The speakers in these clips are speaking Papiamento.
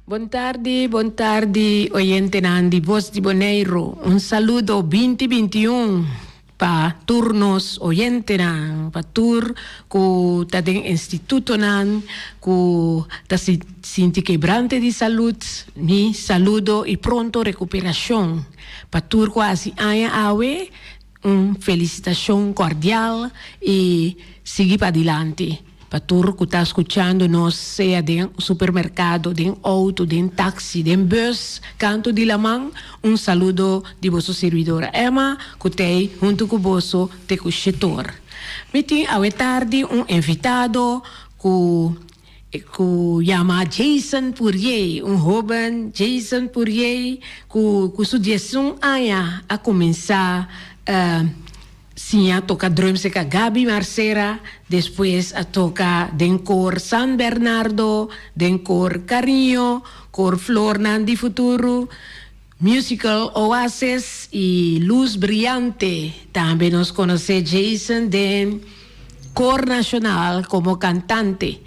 Bon tardi, bon tardi oyentenan di Voz di Boneiru. Un saludo binti 21 pa tur nos oyentenan, pa tur ku ta den institutonan ku ta sinti kebrante di salud. Mi saludo i pronto rekuperashon pa tur ku a hasi aña awe. Un felicitacion cordial y sigui padilanti pa tur cu ta scuchando nos sea den supermercado, den auto, den taxi, den bus, canto di laman, un saludo di boso sirbidora Emma cu t'ey hunto cu boso te cu shetor. Mi tin awe tardi un invitado cu Ku yama Jason Pourier, un hoben Jason Pourier ku ku su 11 aña a kuminsá siña toka drum serka Gaby Marcera, despues a toka den kor San Bernardo, den kor Cariño, kor Flornan di Futuro, Musical Oasis y Luz Brillante. Tambe nos conoce Jason den Cor Nacional como cantante.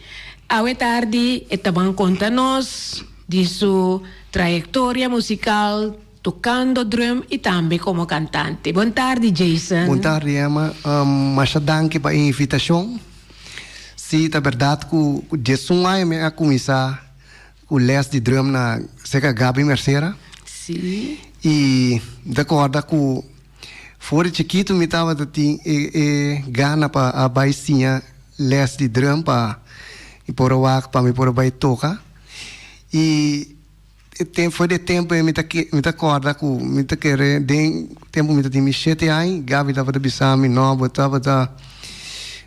Awe tardi e ta ban conta nos di su trayectoria musical tocando drum y tambe como cantante. Bon tardi, Jason. Bon tardi, Emma. Masha danki pa e invitacion. Si, ta berdad cu 11 aña mi a cuminsa Ku les di drum na serka Gaby Mercera. Sí. I mi ta kòrda ku for di chikitu mi tabata tin e e gana pa a bai siña les di drum pa mi por a wak pa mi por a bai toka. I e tempu for di e tempu ei mi ta ke mi ta kòrda ku mi ta kere den tempu mi ta tin mi shete aña Gaby tabata bisa mi no bo tabata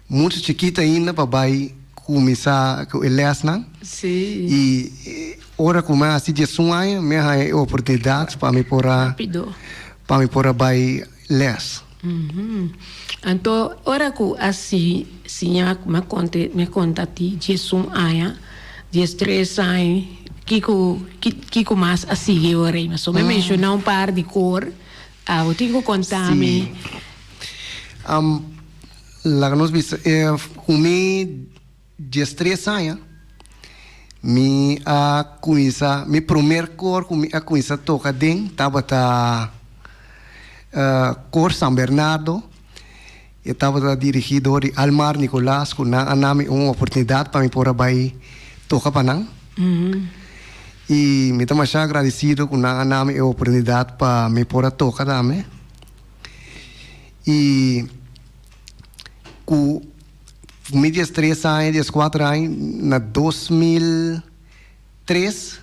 muchu chikitu ainda pa bai Kuminsá ku e lèsnan. Sí. I ora ku mi a hasi 11 aña, mi a haña e oportunidat pa mi por a. Rápido. Pa mi por a bai lès. Anto ora ku a si siña ku mi a konta mi a konta ti 11 aña, 13 aña, kiko kiko mas a sigui ora ei? Pasobra mi a menshoná un par di kor, abo tin ku konta mi. Sí. Laga nos bisa, ku mi 13 aña, mi a kuminsá, mi primer kor ku mi a kuminsá toka den tabata Kor San Bernardo. E tabata dirigí dor di Almar Nicolaas ku nan a na mi un oportunidat pa mi por a bai toka pa nan. I mi ta masha agradesido ku nan a na mi e oportunidat pa mi por a toka tambe. I ku mi 13 aña, 14 aña, na 2003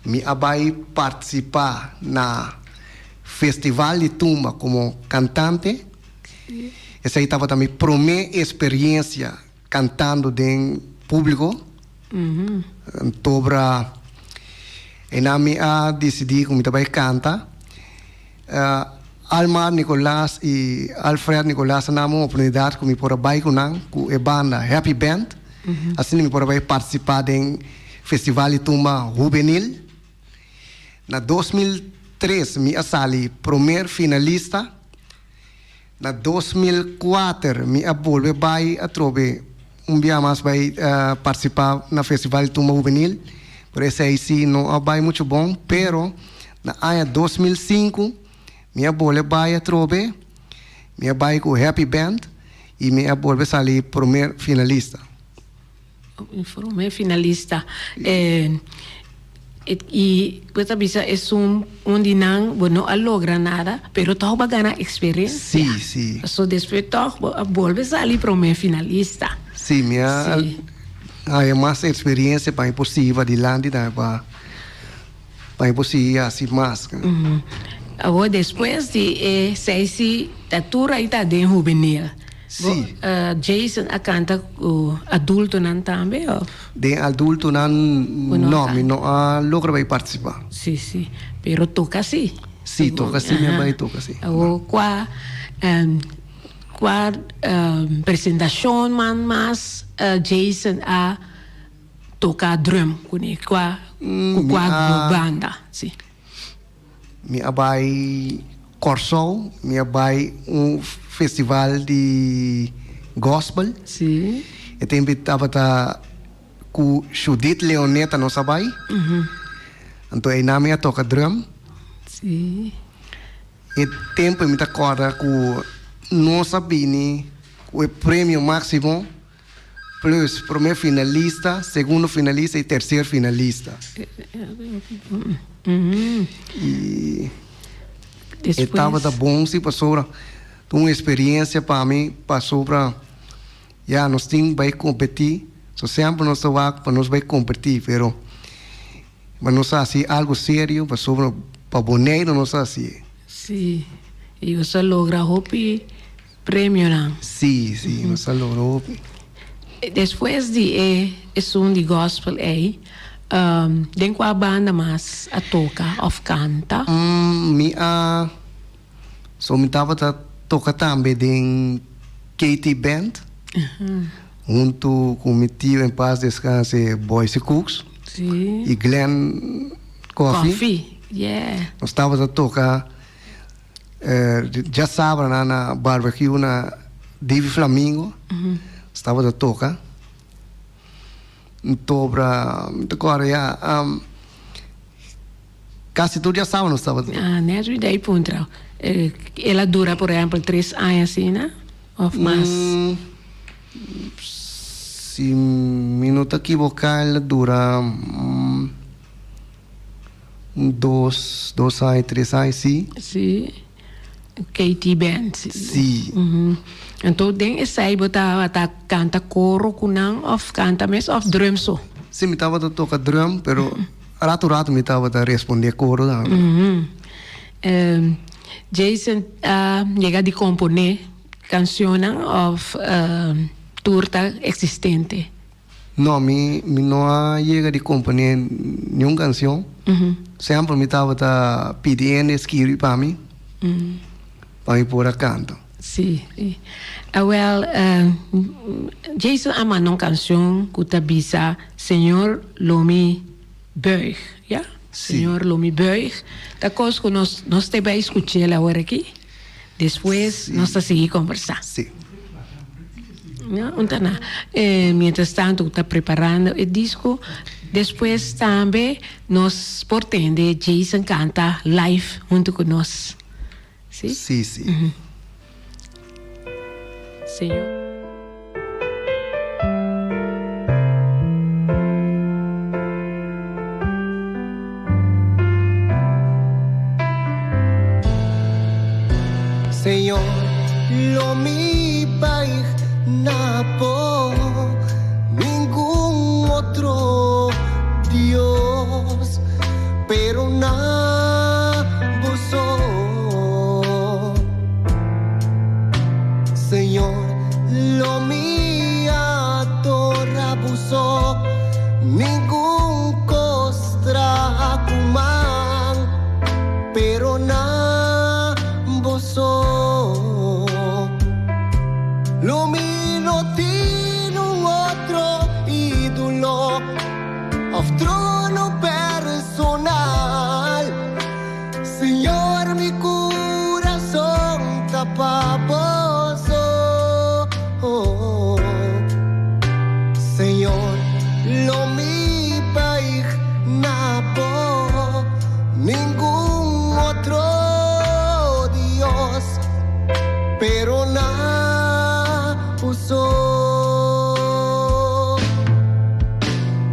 mi a bai partisipá na Festival di Tumba komo kantante. Esei tabata mi promé esperiensia kantando den públiko. Tobra einan mi a disidí ku mi ta bai kanta. Almar Nicolaas y Alfred Nicolaas a nan un oportunidad cu mi por a bay cu nan cu e banda Happy Band. Asina mi por a bay participa den Festival di Tumba Hubenil. Na 2003 mi a sali promer finalista. Na 2004 mi a bolbe bay atrobe un bia mas bay participa na Festival di Tumba Hubenil, pero esey si no a bay mucho bon, pero na aña 2005 mi a bolbe bay atrobe, mi a bay cu Happy Band y mi a bolbe sali promer finalista. Prome finalista. Y bo ta bisa esun un di nan bo no a logra nada, pero toch bo a gana experiencia. Sí, sí. Paso despues toch bo a bolbe sali prome finalista. Sí, mi a haya mas experiencia pa mi por sigui padilanti tambe pa pa mi por sigui haci mas. Awor despues di e seis ta tur ahí ta den hubenil. Sí. Jason a canta cu adultonan tambe of? Den adultonan no, mi no a logra bay participa. Sí, sí. Pero toca sí. Sí, toca sí, mi a bay toca sí. Awor cua cua presentacion man mas Jason a toca drum cune? Cua cu cua banda? Sí. Mi a bai Kòrsou, mi a bai un festival di gospel. Sí. E tempu tabata ku Judith Leoneta nos a bai. Anto einan mi a toka drum. Sí. E tempu mi ta kòrda ku nos a bini ku e premio máksimo plus promé finalista, segundo finalista i terser finalista. I e tabata bon si pasobra ta un esperiensia pa mi pasobra ya nos tin bai kompetí, so semper nos ta wak pa nos bai kompetí pero Ma nos a hasi algo serio pasobra pa Boneiru nos a hasié. Sí, y nos a logra hopi premionan. Sí, sí, nos a logra hopi. Despues di e esun di gospel ei, den cua banda mas a toca of canta? Mi a, so mi tabata toca tambe den KT Band. Huntu ku mi tio en paz descanse Boyce Cooks y Glenn Coffie. Coffie, yeah. Nos tabata toca djasabra na na barbecue na Divi Flamingo. Nos tabata toca. Ntobra mi ta corda ya casi tur djasabra nos tabata toca. Ah, net mi dei puntra. El a dura por ehempel tres aña asina? Of mas? Si mi no ta kiboká el a dura un dos, dos aña, tres aña, si. Si, KT Band. Si. Anto den esei bo tabata kanta koro ku nan of kanta mes of drum so? Si, mi tabata toka drum, pero ratu ratu mi tabata respondé koro tambe. Jason a yega di komponé kanshonnan òf tur ta eksistente? No, mi mi no a yega di komponé niun kanshon. Semper mi tabata pidi hende skirbi pa mi, pa mi por a kanta. Sí, sí. Awèl, Jason a manda un kanshon ku ta bisa, Señor lo mi buig, ya? Sí. Señor lo mi buig. Ta kos ku nos nos te bai skuch'el awor aki. Despues Sí. nos ta sigui kombersá. Sí. No, un ta na. Mientras tanto ku ta preparando e disko, despues tambe nos por tende Jason kanta live huntu ku nos. Sí? Sí, sí. Señor. Señor, lo mi bai na bo, ningun otro Dios, pero na bo so. Señor, lo mi adora bo so, ningun cos traha cu man, pero na bo so. Lo mi no tin un otro ídolo of trono personal. Señor, mi corazón ta pa bo so. Señor, lo mi buig na bo, ningun otro Dios, pero na bo so.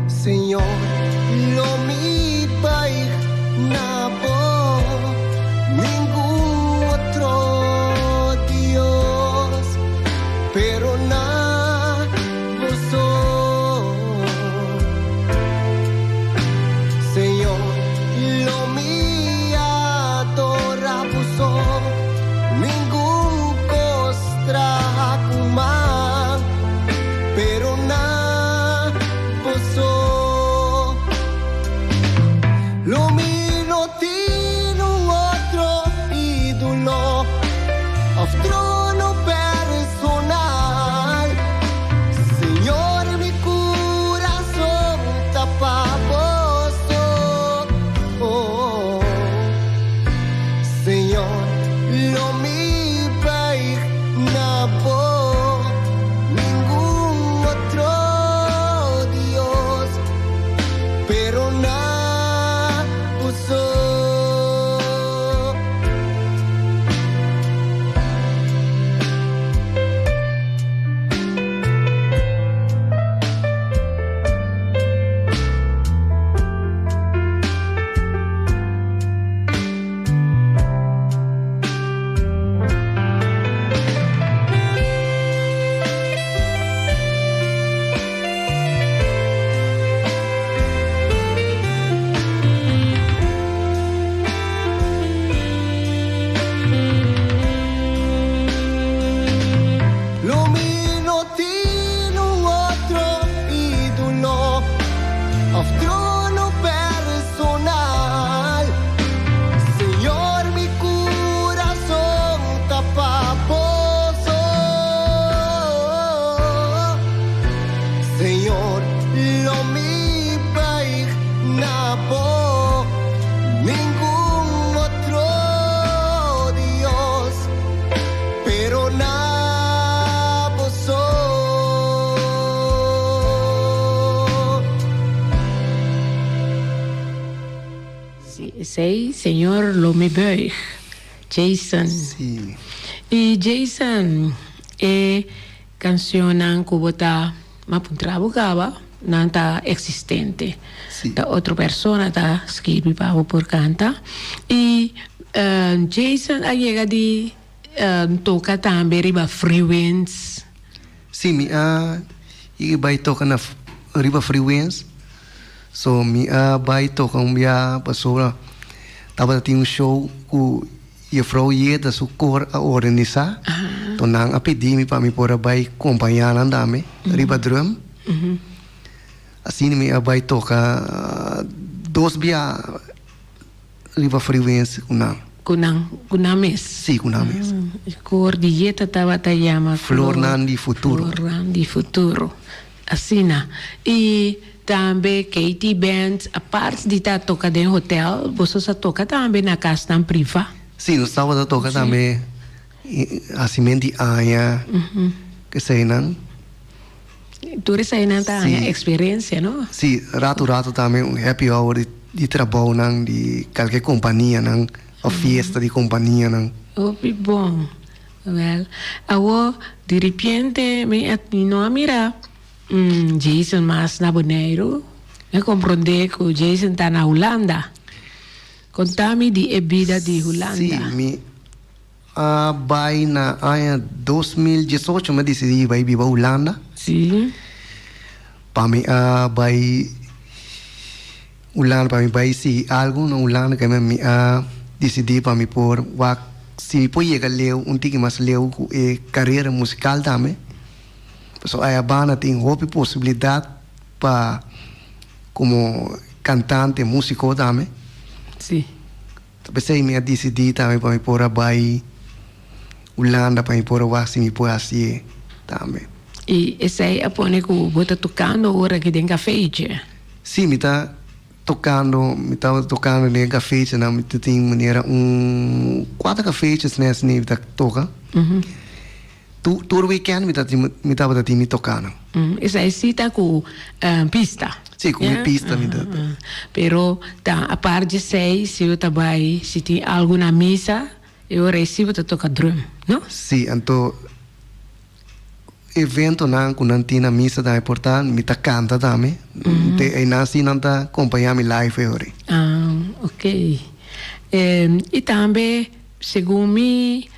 Señor, lo mi buig na bo, ningun otro Dios, pero na bo so. Señor, lo mi adora bo so, ningun cos traha cu man, pero na bo so. Lo mi no tin un otro ídolo of trono personal. Señor, mi corazón ta pa bo so. Señor, lo mi buig na bo, ningun otro Dios, pero na bo. Si, esei Señor lo mi buig. Jason. Si. I Jason, e cancionnan cu bo ta m'a puntra bo caba, nan ta existente. Si. Ta otro persona ta skirbi pa bo por canta. I Jason a yega di toca tambe riba Freewinds. Si, mi a yega bai toca na riba Freewinds. So mi a bai toca un bia pasobra tabata tin un show cu Juffrouw Yeda su cor a organisa. Enton nan a pidi mi pa mi por a bai compaña nan tambe riba drum. Asina mi a bai toca dos bia riba Freewinds cu nan. Cu nan, cu nan mes? Si, cu nan mes. E cor di Yeta tabata yama Flornan di Futuro. Flornan di Futuro. Asina. Y tambe KT Band, apart di ta toca den hotel, boso sa toca tambe na casnan priva? Si, nos tabata toca tambe haciment di aña, eseinan. Tur eseinan ta haña experiencia, no? Si, rato rato tambe un happy hour di trabounan di kalke companianan of fiesta di companianan. Hopi bon. Wel, awor di ripiente mi a mi no a mira Jason mas na Boneiru. Mi a comprende cu Jason ta na Hulanda. Conta mi di e bida di Hulanda. Si, mi a bai na aña 2018 mi a dicidi bai biba Hulanda. Si. Pa mi a bai Hulanda pa mi bai sigui algu na Hulanda keme mi a disidí pa mi por wak si mi por yega leu un tiki mas leu ku e karera musikal tambe. Pasobra aya banda tin hopi posibilidat pa komo kantante musiko tambe. Sí. Ta p'esei mi a disidí tambe pa mi por a bai Hulanda pa mi por a wak si mi por hasié tambe. I esei a pone ku bo ta tokando ora aki den kafeitje? Sí, mi ta tokando, mi tabata tokando den e kafeitjenan, mi ta tin manera un kuater kafeitjes nes mi ta toka. Tur tur weekend mi ta tin mi tabata tin mi tokanan. Esei sí ta ku pista? Sí, ku mi pista mi ta. Pero ta apart di esei si bo ta bai si tin algu na misa e ora ei sí bo ta toka drum, no? Sí, anto eventonan ku nan tin na misa tambe por ta mi ta kanta tambe. Te einan sí nan ta kompañá mi live e ora ei. Ah, ok. I tambe segun mi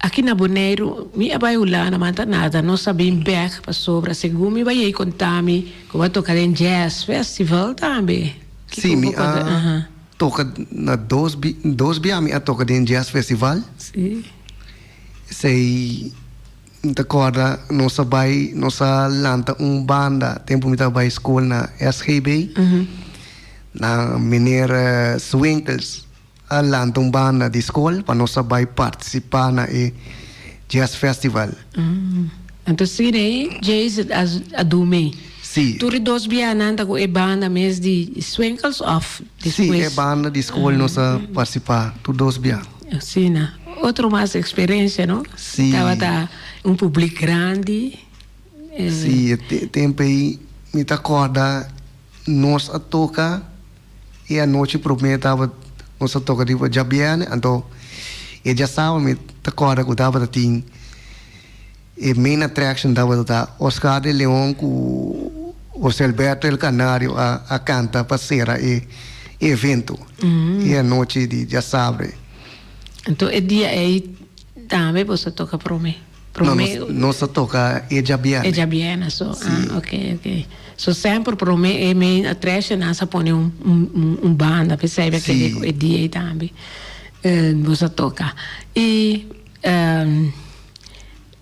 Aki na Boneiru mi a bai Hulanda ma ta nada no sa bin bek pasobra segun mi bai ei konta mi ku bo a toka den jazz festival tambe. Si mi a toka na dos dos bia mi a toka den jazz festival. Si. Esei mi ta kòrda nos a bai nos a lanta un banda tempu mi ta bai skol na SGB na meneer Swinkels. A lanta un banda di skol pa nos a bai partisipá na e Jazz Festival. Anto si rei Jazz a dumi. Si. Tur e dos bianan ta ku e banda mes di Swinkels òf despues? Si, e banda di skol nos a partisipá tur dos bia. Asina. Otro mas eksperensia, no? Si. Tabata un publik grandi. Si, e tempu ei mi ta kòrda nos a toka. E anochi promé tabata nos a toka riba djabièrnè, anto e djasabra mi ta kòrda ku tabata tin e main attraction tabata ta Oscar de Leon ku José Alberto El Canario a a kanta pa sera e evento e anochi di djasabra. Anto e dia ei tambe boso a toka promé? No, nos, nos a toca e djabièrnè. E djabièrnè so. Sí. Ah, ok, ok. So semper promé e main attraction nan sa pone un, un, un banda p'esei pa kere ku e dia ei tambe bo sa toca. I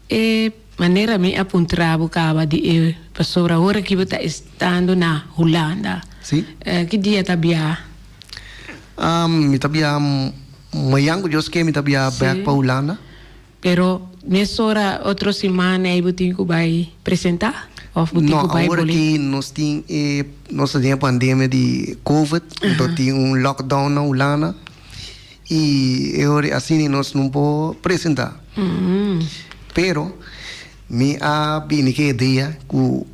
e manera mi a puntra bo caba di e pasobra ora ki bo ta estando na Hulanda. Sí. Ki dia ta bia? Mi ta bia mayan ku Dios ke mi ta bia bek pa Hulanda. Pero mesora otro siman ei bo tin ku bai presentá òf bo tin No, ku bai awor boli? aki nos tin e nos ta den e pandemia di covid, anto tin un lockdown na Hulanda i e ora asina nos no por presentá. Pero mi a bini ku e idea ku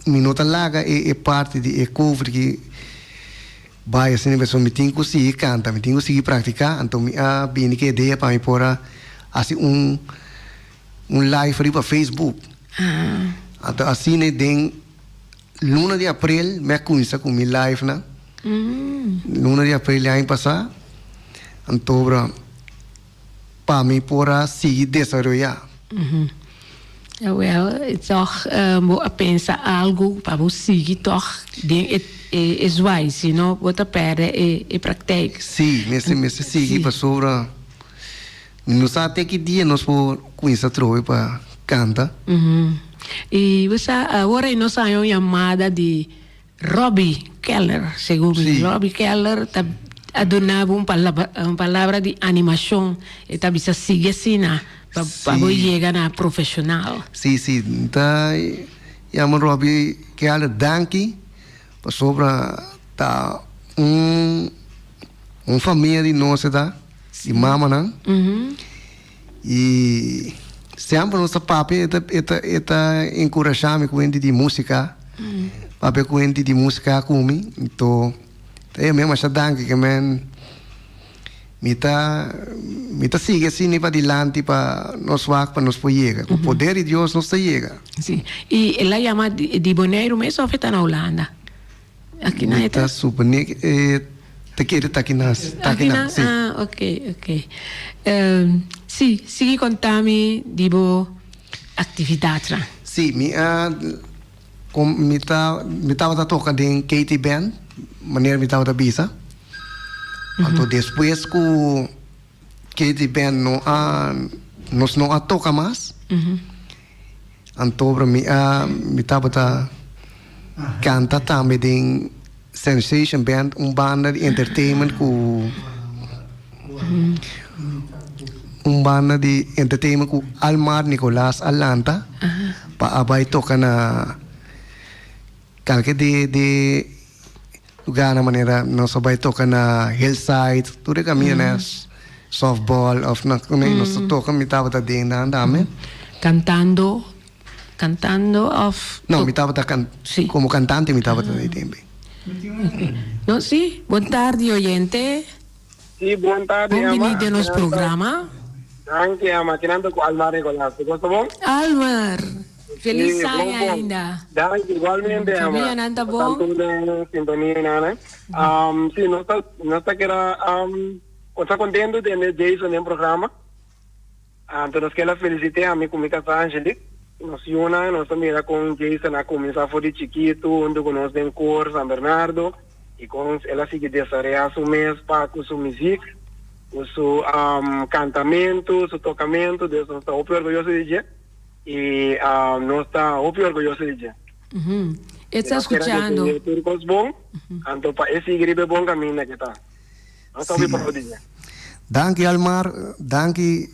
mi no ta laga e e parti di e covid aki. bai asina pasobra mi tin ku sigui kanta, mi tin ku sigui praktiká, anto mi a bini ku e idea pa mi por a hasi un un live riba Facebook. Anto asina den luna di aprel mi a kuminsá ku mi live nan, luna di aprel di aña pasá, anto bra. Pa mi por a sigui desaroyá. Awel, tòg bo a pensa algu pa bo sigui tòg den e e zwaai, si no bo ta pèrdè e e praktijk. Sí, mester mester sigui pasobra mi no sa te ki dia nos por kuminsá atrobe pa kanta. I bo sa, awor ei nos haña un yamada di Robbie Keller, segun mi. Robbie Keller ta a duna bo un palabra, un palabra di animashon. E ta bisa sigui asina pa pa bo yega na profeshonal. Sí, sí. Mi ta yama Robbie Keller danki pasobra ta un un famia di nos e ta, di mamanan. I semper nos ta papia, e ta, e ta, e ta enkurashá mi ku hende di músika, papia ku hende di músika ku mi. Anto, ta e mi masha danki ke men mi ta, mi ta sigui asina padilanti pa nos wak pa nos por yega. Ku poder di Dios nos ta yega. Sí. I el a yama di, di Boneiru mes òf e ta na Hulanda? Aki na e ta. Mi ta supone ke e ta kere ta aki na, ta aki na, si. Ah, ok, ok. Si, sigui konta mi di bo aktividatnan. Si, mi a kom mi ta mi tabata toka den KT Band, manera mi tabata bisa. Anto despues ku KT Band no a nos no a toka mas. Antobra mi a mi tabata canta tambe den Sensation Band, un banda di entertainment cu un banda di entertainment cu Almar Nicolaas a lanta pa a bay toca na calke di di lugarnan manera nos a bay toca na Hillside tur e caminda na softball of na nos ta toca mi tabata den nan tambe. Cantando cantando of. No mi tabata como cantante mi tabata den tempo. No si bon tardi oyente. Si bon tardi ama. Bon bini den nos programa. Danki ama kinan ta cu Almar Nicolas bo ta bon? Almar. Feliz aña ainda. Danki igualmente ama. Familianan ta bon? Tantu den sintonia nan. Si nos ta nos ta keda nos ta contento tende Jason den programa. Anto nos keda felicite ami cu mi casa Angelique. Nos yunan nos ta mira con Jason a cuminsa for di chikitu hunto cu nos den koor San Bernardo y con el a sigui desaroya su mes pa cu su muziek, cu su cantamento, su tocamento. Dus nos ta hopi orguyoso di dje. Y nos ta hopi orguyoso di dje. E ta scuchando. Tur cos bon, anto pa e sigui riba e bon caminda ke ta. Nos ta hopi proud di dje. Danki Almar, danki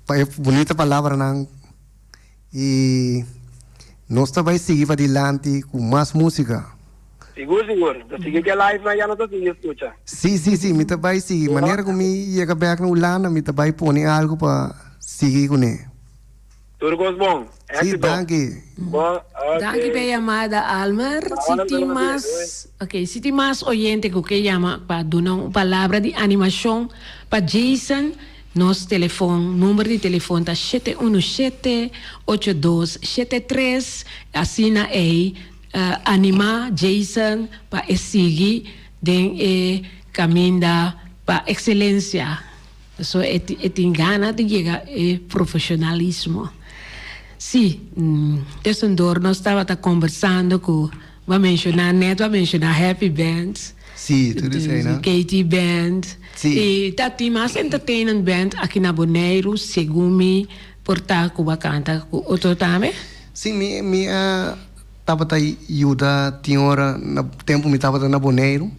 pa e bunita palabranan y nos ta bay sigui padilanti cu mas musica. Sigur sigur, ta sigui ke live nan ya no ta sigui scucha. Si si si, mi ta bay sigui, manera cu mi yega bek na Hulanda mi ta bay pone algo pa sigui cune. Tur cos bon. Sí, Éxito. danki. Bon, ok. Danki p'e yamada Almer. Si tin mas, ok, si tin mas oyente ku ke yama pa duna un palabra di animashon pa Jason, nos telefon, number di telefon ta shete unu shete, ocho dos shete tres, asina ei anima Jason pa e sigui den e kaminda pa ekselensia. Pasobra e e tin gana di yega e profesionalismo. Sí, tussendoor nos tabata conversando cu bo a menciona net, bo a menciona Happy Band. Sí, tur esei, no? KT Band. Sí. Y ta tin mas entertainment band aki na Boneiru, segun mi por ta cu bo a canta cu otro tambe? Sí, mi mi a tabata yuda tin ora na tempo mi tabata na Boneiru.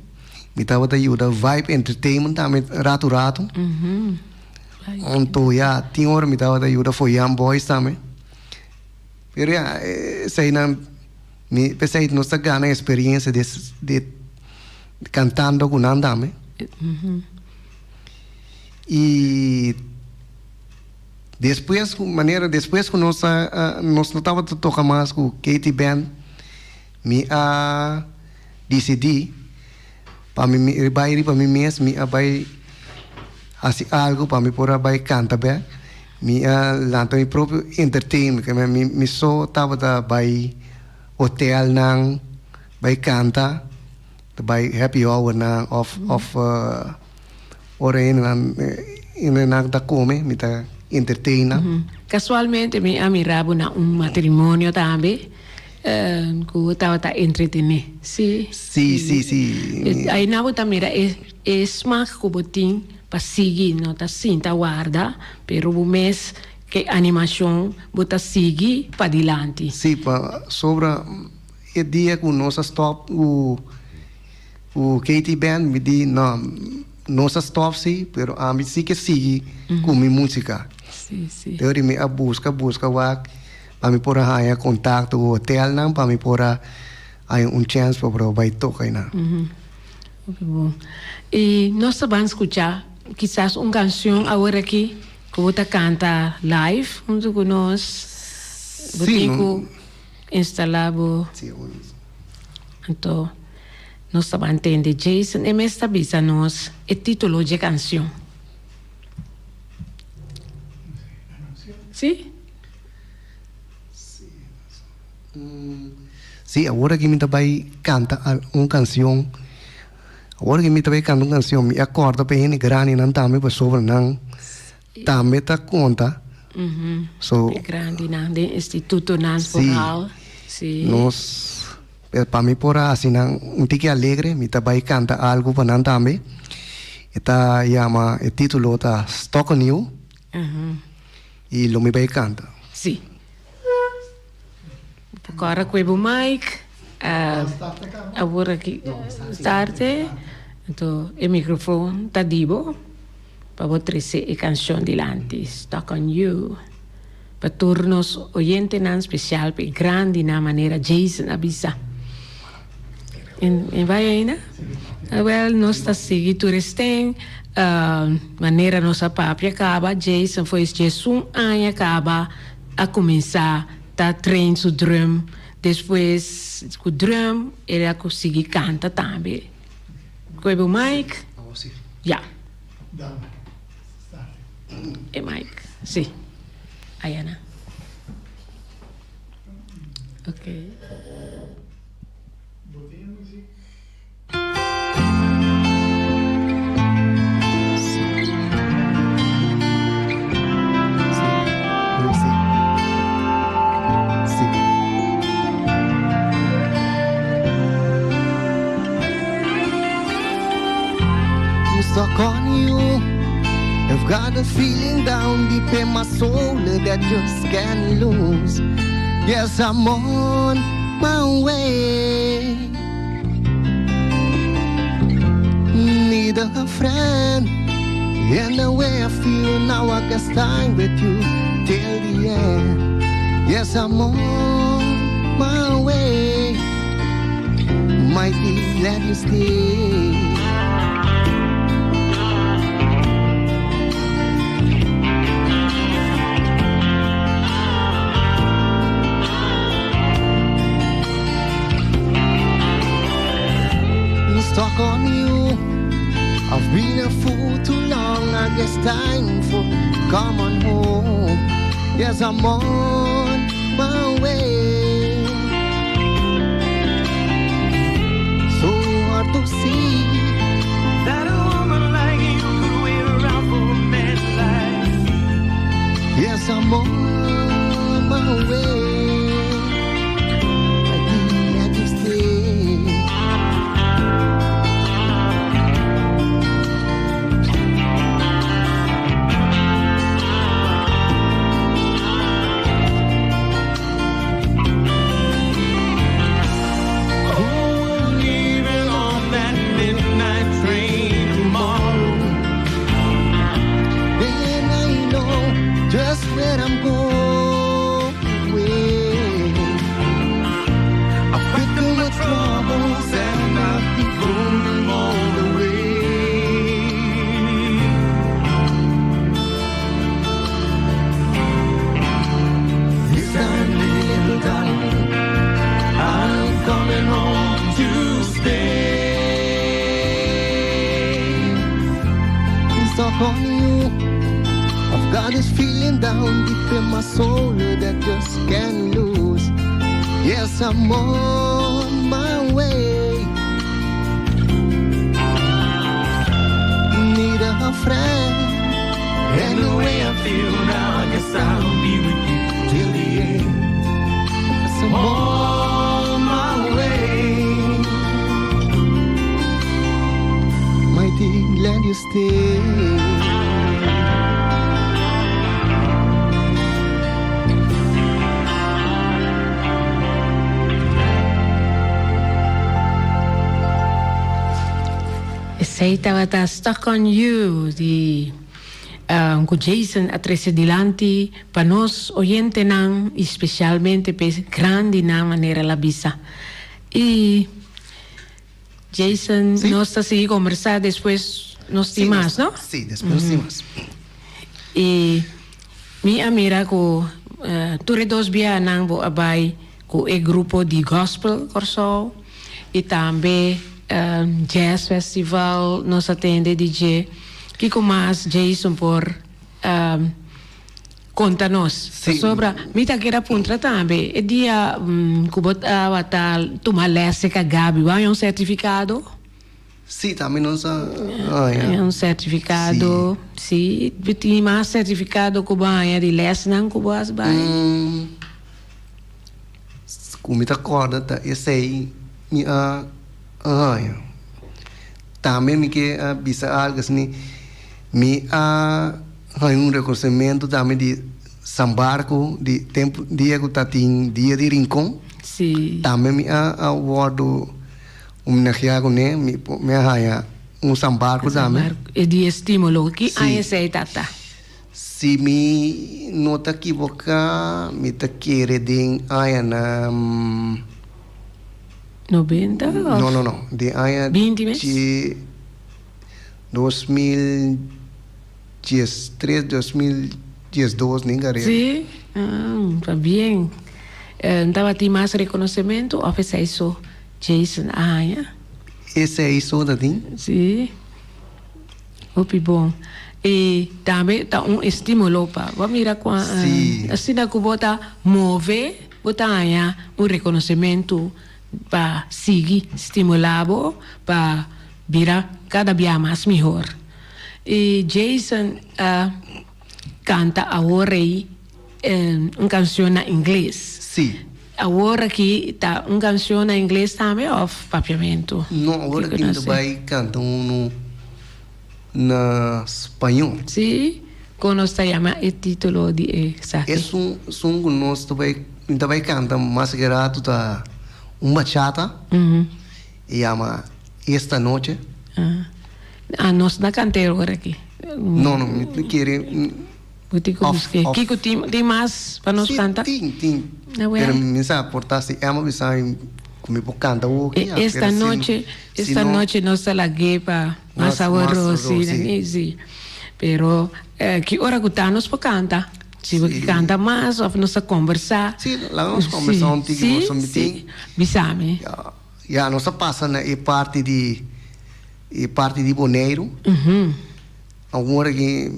Mi tabata yuda Vibe Entertainment tambe ratu ratu. Anto ya, tin ora mi tabata yuda Foyan Boys tambe. Pero ya, eseinan mi p'esei nos ta gana experiencia di di cantando cu nan tambe. Y despues cu manera despues cu nos a nos no tabata toca mas cu KT Band, mi a. Disidí Pa mi mi bai riba mi mes mi a bai hasi algu pa mi por a bai kanta bek. Mi a lanta mi propio entertainment ke mi mi so tabata bai hotelnan bai kanta ta bai happy hournan of of ora hendenan hendenan ta kome mi ta entertain nan. Kasualmente mi a mira bo na un matrimonio tambe ku bo tabata entretené si? Si si si. Aina bo ta mira e e smak ku bo tin pa sigui no ta sinta warda pero bo mes ke animashon bo ta sigui padilanti. Si pa sobra e dia ku nos a stop ku ku KT Band mi di no nos a stop si pero ami si ke sigui ku mi musika. Si si. Te ora mi a buska buska wak pa mi por a haña kontakto ku hotelnan pa mi por a haña un chèns pa por a bai toka einan. Hopi bon. I nos ta ban skuchá kisas un kanshon awor aki ku bo ta kanta live huntu ku nos. Bo tin ku instalá bo. Anto nos ta ban tende Jason e mes ta bisa nos e título dje kanshon. Sí? Sí, awor aki mi ta bai kanta un kanshon. Awor aki mi ta bai kanta un kanshon, mi a kòrda pa e hende grandinan tambe pasobra nan tambe ta konta. So, E grandinan den institutonan vooral. Sí. Nos, pa mi por a hasi nan un tiki alegre, mi ta bai kanta algu pa nan tambe. E ta yama, e título ta Stuck on You. I lo mi bai kanta. Sí. Kòrda ku e bo mic. Awor aki starte. Anto e microfoon ta di bo pa bo trese e kanshon dilanti Stuck on You. Pa tur nos oyentenan spesial pa e grandinan manera Jason a bisa. En bai ainda? Awel nos ta sigui tur esten manera nos a papia kaba Jason for es diesun aña kaba a kuminsá ta train su drum despues ku drum el a sigui kanta tambe. Koe bo mic? Ya. E mic si. Ayana. Okay. Stuck on you. I've got a feeling down deep in my soul that just can't lose. Yes, I'm on my way. Need a friend. And the way I feel now, I can stand with you till the end. Yes, I'm on my way. Might be glad you stay. Stuck on you. I've been a fool too long. I guess time for come on home. Yes, I'm on my way. So hard to see that a woman like you could wait around for a man like me. Yes, I'm on my way. I didn't let you stay. on you. I've got this feeling down deep in my soul that just can't lose. Yes, I'm on my way. Need a friend. And the way I feel now, I guess I'll be with you till the end. Yes, I'm On my way. Mighty glad you stay. Esei tabata Stuck on You di ku Jason a trese dilanti pa nos oyentenan i spesialmente p'e grandinan manera el a bisa. I Jason Sí. nos ta sigui kombersá despues nos tin mas no? Sí, despues nos tin mas. I mi a mira ku tur e dos biahanan bo a bai ku e grupo di Gospel Kòrsou i tambe Jazz Festival nos a tende di dje. Kiko mas Jason por konta nos? Sí. Pasobra mi ta keda puntra tambe e dia ku bo tabata tuma lès serka Gaby bo a haña un sertifikado? Sí, tambe nos a haña. Un sertifikado, sí. Bo tin mas sertifikado ku bo a haña di lèsnan ku bo a bai? Ku mi ta kòrda ta esei mi a haña. Tambe mi ke a bisa algu asina, mi a haña un rekonosementu tambe di San Barko di tempu dia ku ta tin dia di Rincon. Sí. Tambe mi a wòrdu homenageá kuné, mi mi a haña un San Barko tambe. E di estímulo, ki Sí. aña esei ta ta? Si mi no ta kiboká, mi ta kere den añanan. 90 òf? No, no, no. Den aña. 20 mes? Dje 2013, 2012, nin garera. Sí? Ah, ta bien. Tabatin mas rekonosementu òf esei so Jason a haña? Esei so ta tin. Sí. Hopi bon. I tambe ta un estímulo pa bo mira kua Sí. asina ku bo ta move, bo ta haña un rekonosementu pa sigui stimulá bo pa bira kada bia mas mihor. I Jason a kanta awor ei un kanshon na ingles. Sí. Awor aki ta un kanshon na ingles tambe òf papiamentu? No, awor aki mi ta bai kanta unu na spañó. Sí? Kon nos ta yama e título di e esaki? Esun esun ku nos ta bai mi ta bai kanta mas ke ratu ta un bachata. E yama Esta Noche. Ah, nos na kant'é awor aki. No, no, mi ta kere. Bo tin ku busk'é. Kiko tin tin mas pa nos kanta? Sí, tin, tin. Pero mi sa por ta si Emma bisa mi ku mi por kanta hopi. Esta noche, esta noche nos ta lag'é pa mas saboroso, sí, sí. Pero ki ora ku ta nos por kanta. Si bo ke kanta mas òf nos ta kombersá. Sí, laga nos kombersá un tiki bo sa mi tin. Sí, bisa mi. Ya, nos a pasa na e parti di e parti di Boneiru. Awor aki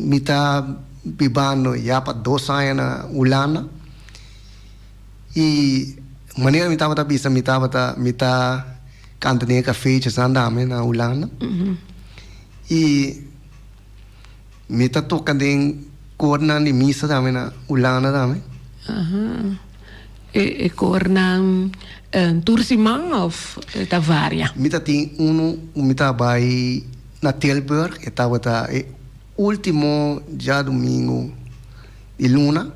mi ta bibando ya pa dos aña na Hulanda y manera mi tabata bisa mi tabata mi ta canta den e cafeetjesnan tambe na Hulanda y mi ta toca den koornan di misa tambe na Hulanda tambe. E koornan tur siman of ta varia? Mi ta tin uno cu mi ta bay Na Tilburg e tabata e ultimo djadumingu di luna.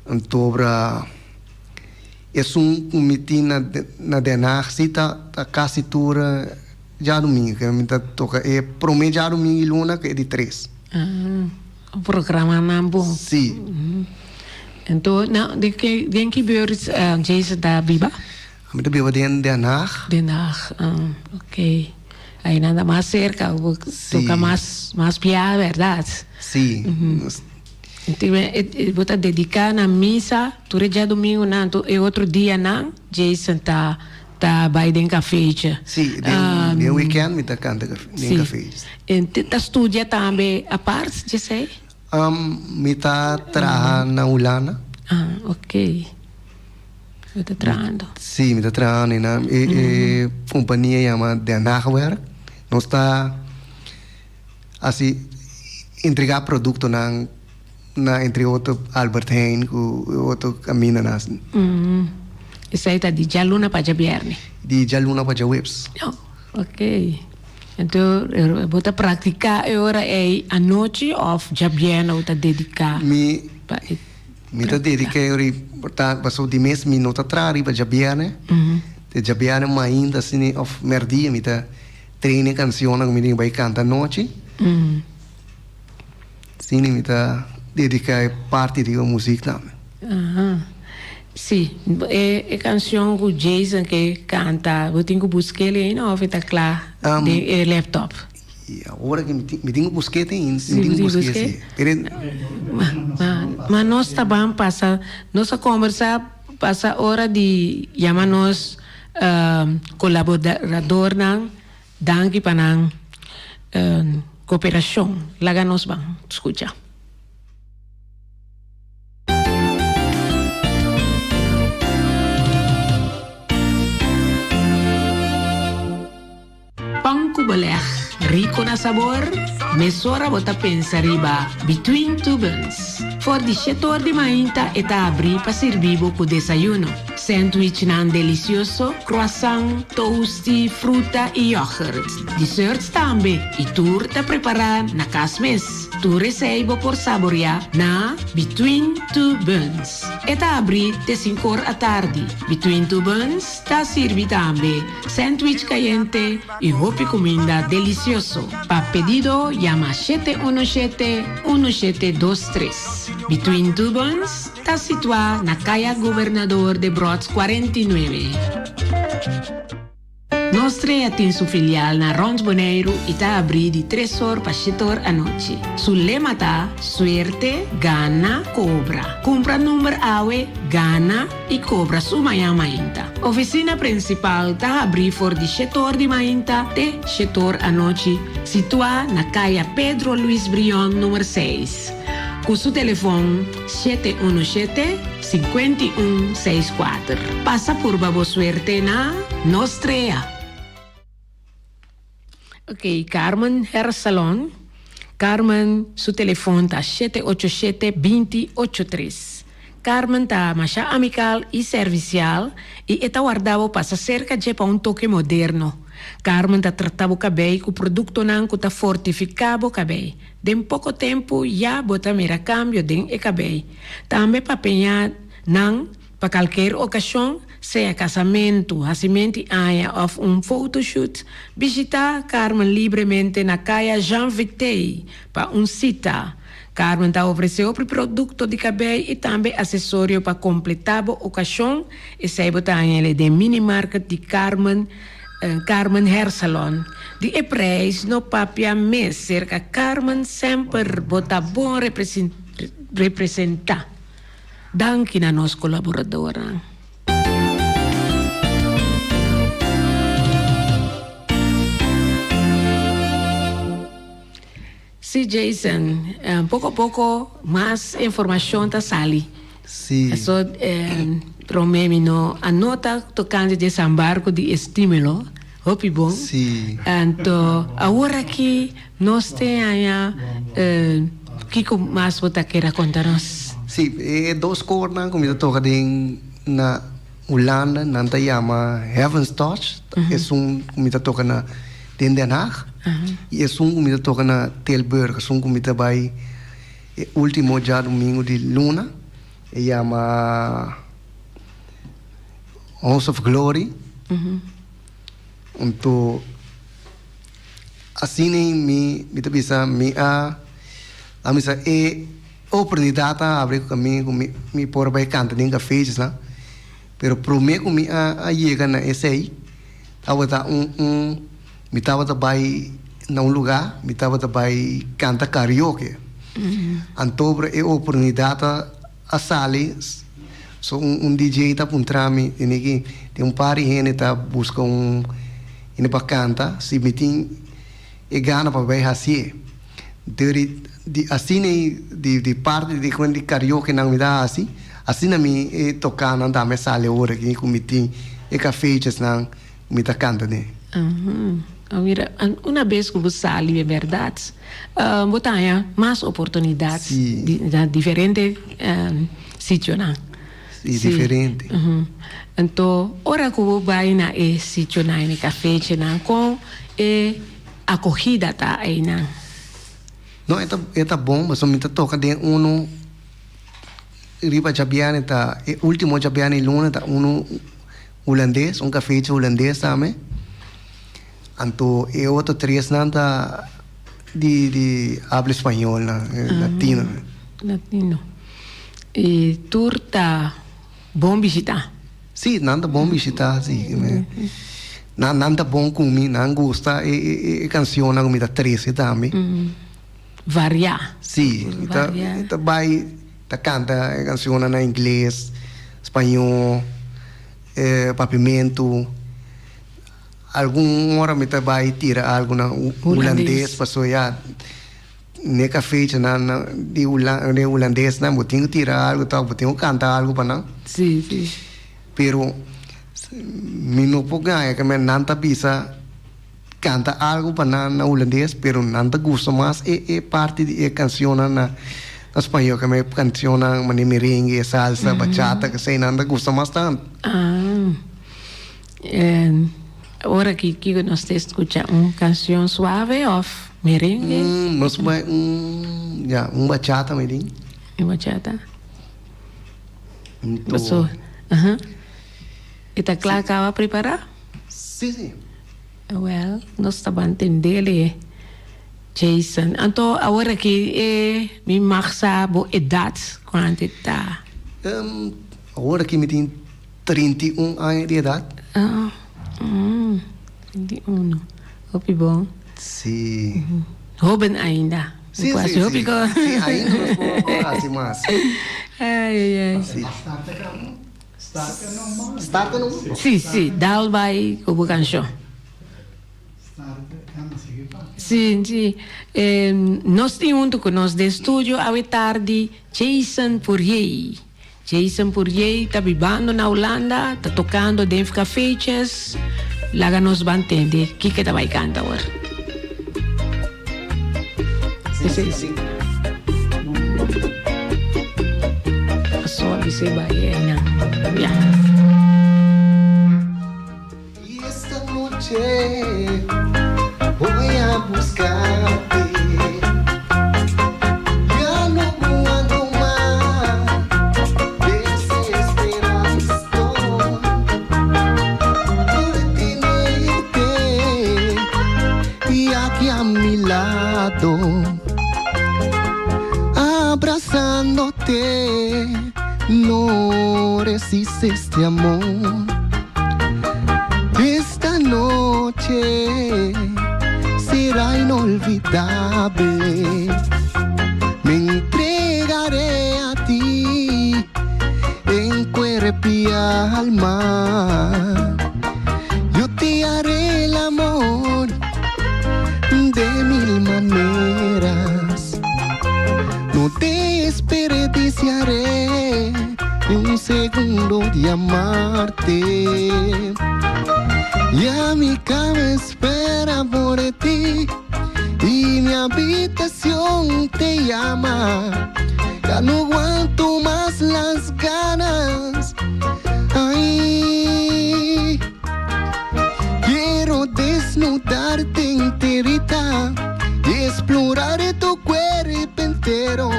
Antobra esun ku mi tin na Den Haag si ta kasi tur djadumingu. Ke mi ta toka e prome djadumingu di luna ku e di tres. Un programa nan bon. Si. Anto den ki buurt Jason ta biba? Mi ta biba den Den Haag. Den Haag, ah, ok. Ainan ta mas cerca, bo toca mas, mas bia, berdad? Sí. Bo ta dedica na misa tur e djadomingonan, tur e otro dianan Jason ta ta bai den cafeetje. Sí, den. Den weekend mi ta kanta den kafeetjes. Si. Ta studia tambe apart djesei? Mi ta traha na Hulanda. Ah, ok. Bo ta trahando. Si, mi ta trahando einan. E kompania yama Den Haagwerk. Nos ta hasi entregá produktonan na entre otro Albert Heijn ku otro kamindanan asin. Esei ta di djaluna pa djabièrnè? Di djaluna pa djaweps. Oh, ok. Anto bo ta praktiká e ora ei anochi òf djabièrnè bo ta dediká pa e? Mi ta dediká e ora ei pasobra di mes mi no ta traha riba djabièrnè. Te djabièrnè mainta asina òf mèrdia mi ta train e kanshonnan ku mi tin ku bai kanta anochi. Asina mi ta dediká e parti di e muzik tambe. Sí, e kanshon ku Jason ke kanta bo tin ku busk'el ainda òf e ta kla den e laptop? I awor aki mi tin ku busk'é te ainda, mi tin ku busk'é si. Ma nos ta ban pasa, nos a kombersá pasa ora di yama nos kolaboradornan danki pa nan koperashon. Laga nos ban skucha. Pan ku beleg, rico na sabor, mesora bo ta pensa riba Between Two Buns. For di shete or di mainta e ta abri pa sirbi bo ku desayuno. Sandwichnan delicioso, croissant, toasty, fruta y yoghurt. Desserts tambe y tur ta prepara na cas mes. Tur esei bo por saboreá na Between Two Buns. E ta abrí te sinkor atardi. Between Two Buns ta sirbi tambe sandwich kayente i hopi kuminda delisioso. Pa pedido yama 717 1723. Between Two Buns ta situá na Kaya Gobernador Debrotz 49. Nos Trea tin su filial na rond Boneiru i ta abrí di tres or pa shete or anochi. Su lema ta, Suerte, gana, kobra. Kumpra number awe, gana i kobra su mañan mainta. Ofisina prinsipal ta habrí for di shete or di mainta te shete or anochi, situá na Kaya Pedro Luis Brion number seis. Ku su telefon 717 51 64. Pasa purba bo suerte na Nos Trea. Ok, Carmen Hair Salon. Carmen su telefon ta 787 20 83. Carmen ta masha amical y servicial y e ta warda bo pasa cerca dje pa un toke moderno. Carmen ta trata bo cabey cu productonan cu ta fortifica bo cabey. Den poko tempu ya bo ta mira kambio den e kabei. Tambe pa peña nan pa kalker okashon, sea kasamentu, hasiment'i aña òf un photoshoot, bishitá Carmen libremente na Kaya Jean Vitey pa un sita. Carmen ta ofresé hopi produkto di kabei i tambe asesorio pa kompletá bo okashon, esei bo ta haña den minimarket di Carmen. Carmen Hair Salon di e prijs no papia mes serka Carmen semper bo ta bon representa danki na nos colaboradornan. Si Jason, poko poko mas informashon ta sali. Si. Aso prome mi no a nota tokante desambarko di estímulo, hopi bon. Si. Anto awor aki nos te haña kiko mas bo ta kere konta nos? Si, e dos kornan ku mi ta toka den na Hulanda nan ta yama Heaven's Touch, esun ku mi ta toka na den Den Haag i esun ku mi ta toka na Tilburg, esun ku mi ta bai e ultimo djadumingu di luna, e yama House of Glory. Anto asina mi mi ta bisa mi a a misa e oportunidat a abri ku mi ku mi por bai kanta den kafeetjesnan, pero prome ku mi a yega na esei tabata un un mi tabata bai na un luga mi tabata bai kanta karaoke antobra e oportunidat a sali so un un DJ ta puntra mi tene ki tin un par di hende ta buska un. hende pa kanta si mi tin e gana pa bai hasié. Dor di asina ei di di parti di di karaokenan mi ta hasi asina mi e tokanan tambe a sali awor aki ku mi tin e kafeetjesnan ku mi ta kanta den. Mira, una bes ku bo sali e bèrdat bo ta haña mas oportunidat na diferente sitionan. Si, diferente. Anto ora ku bo bai na e sitionan, e kafeetjenan, kon e akogida ta einan? No, e ta e ta bon pasobra mi ta toka den unu riba djabièrnè ta e ultimo djabièrnè di luna ta unu hulandes, un kafeetje hulandes tambe. Anto e otro tresnan ta di di habla español nan, latino. Latino. I tur ta bon bishitá? Sí, nan ta bon bishitá, sí. Nan nan ta bon ku mi, nan gusta e e e kanshonnan ku mi ta trese tambe. Variá. Sí, mi ta mi ta bai ta kanta e kanshonnan na ingles, spañó, papimentu. Algun ora mi ta bai tira algu na hulandes pasobra ya n'e kafechanan di e hulandesnan bo tin ku tira algu tok, bo tin ku kanta algu pa nan. Sí, sí. Pero mi no por gaña ke nan ta bisa kanta algu pa nan na hulandes pero nan ta gusta mas e e parti di e kanshonnan na spañó ke kanshonnan manera merengue, salsa, bachata kesei nan ta gusta mas tantu. Ah. Ora ki kiko nos ta escucha un cancion suave of merengue? Nos bai un ya un bachata mi tin. Un bachata. Paso aha. E ta cla caba prepara? Si si. Well nos ta ban tendele Jason. Anto awor aki e mi mag sa bo edad cuanto e ta? Awor aki mi tin 31 aña di edat. Ah, 31. Hopi bon. Sí. Hoben ainda. Sí, sí, sí. Hopi ko. Sí, ainda nos por hasi mas. Ai, ai, ai. Sí. Start normal. Start normal. Sí, sí. Dal bai ku bo kanshon. Sí, sí. Nos tin huntu ku nos den studio awe tardi Jason Pourier. Jason Pourier ta bibando na Hulanda, ta tocando den cafeetjes. Laga nos ban tende kiko e ta bai canta awor. Sí, sí. Paso a bis'é bai einan. Ya. Y esta noche voy a buscarte Ya no aguanto mas Desesperado estoy Por tenerte Aquí a mi lado Abrazándote No resiste este amor Esta noche será inolvidable Me entregaré a ti en cuerpo y alma Yo te haré el amor de mil maneras No desperdiciaré ni un segundo de amarte. Ya mi cama espera por ti y mi habitación te llama. Ya no aguanto más las ganas. Ay, quiero desnudarte enterita y explorar tu cuerpo entero.